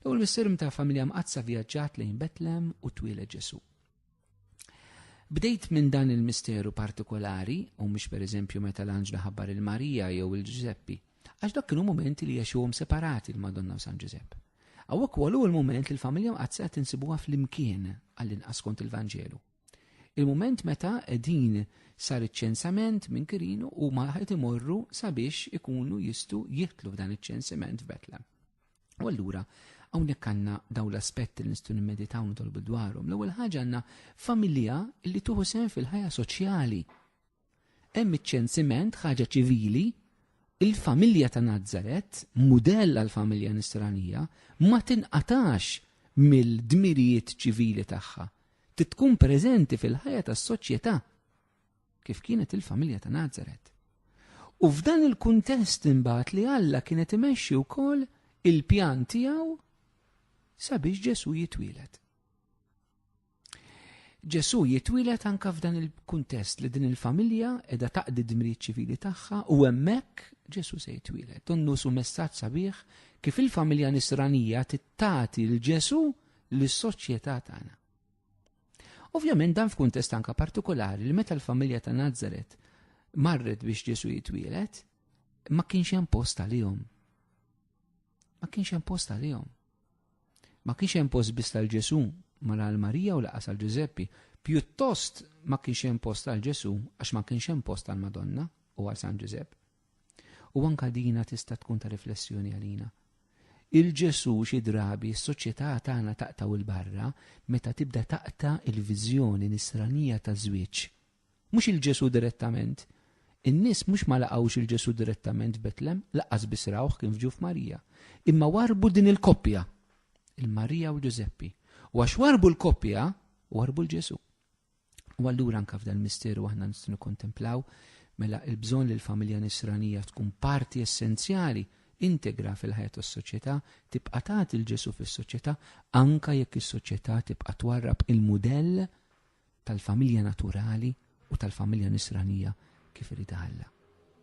L-ewwel misteru meta familja mqaddsa vjaġġat lejn Betlem u twieled Ġesù. Bdejt minn dan il-misteru partikolari, u mhux pereżempju meta l-anġlu ħabbar il-Marija jew il-Ġużeppi, għax dak kienu mumenti li għexuhom separati l-Madonna u San Ġużepp. Hawnhekk huwa l-ewwel mument li l-familja mqaddsa qed insibuha flimkien għall-inqas skont il-Vanġelu. Il-mument meta qegħdin sar iċ-ċensament minn Kirinu u ma qed imorru sabiex ikunu jistgħu jidħlu f'dan iċ-ċensiment f'Betlem. U allura hawnhekk għandna dawn l-aspetti li nistgħu nimmeditaw nitolbu dwarhom. L-ewwel ħaġa għandna familja li tuħu sehem fil-ħajja soċjali. Hemm iċ-ċensiment ħaġa ċivili, il-familja ta' Nazaret, mudell għall-familja nisranija, ma tinqatax mill-dmirijiet ċivili tagħha. Tkun preżenti fil-ħajja tas-soċjetà kif kienet il-familja ta' Nazaret. U f'dan il-kuntest imbagħad li Alla kienet imexxi wkoll il-pjan tiegħu sabiex Ġesù jitwieled. Ġesù jitwieled anka f'dan il-kuntest li din il-familja qiegħda taqdi d-dmirijiet ċivili tagħha u hemmhekk Ġesù se jitwieled. Donnu su messaġġ sabiħ kif il-familja nisranija tittati l Ġesù lis-soċjetà tagħna. Ovvjament dan f'kuntest anka partikolari li meta l-familja ta' Nazaret marret biex Ġesu jitwielet, ma kienx hemm post għalihom. Ma kienx hemm post għalihom. Ma kienx hemm post biss tal Ġesu, ma għal Marija u laqas għal Ġużeppi. Pjuttost ma kienx hemm post għal Ġesu għax ma kienx hemm post għal Madonna u għal San Ġużepp. U anka dina tista' tkun ta' riflessjoni għalina. Il-Ġesù xi drabi s-soċjetà tagħna taqtgħu 'l barra meta tibda taqta' l-viżjoni nisranija taż-żwieġ. Mhux il-Ġesù direttament. In-nies mhux ma laqgħux il-Ġesù direttament f'Betlem, lanqas biss rawh kien f'ġuf Marija. Imma warrbu din il-koppja, il-Marija u Ġużeppi. U għax warrbu l-koppja, warrbu l-Ġesù. U allura anka f'dan misteru aħna nistgħu nikkontemplaw mela il-bżonn li l-familja nisranija tkun parti essenzjali integra fil-ħajja tas-soċjetà, tibqa' tagħti l Ġesù fis-soċjetà anka jekk is-soċjetà tibqa' twarrab il-mudell tal-familja naturali u tal-familja nisranija kif irid Alla.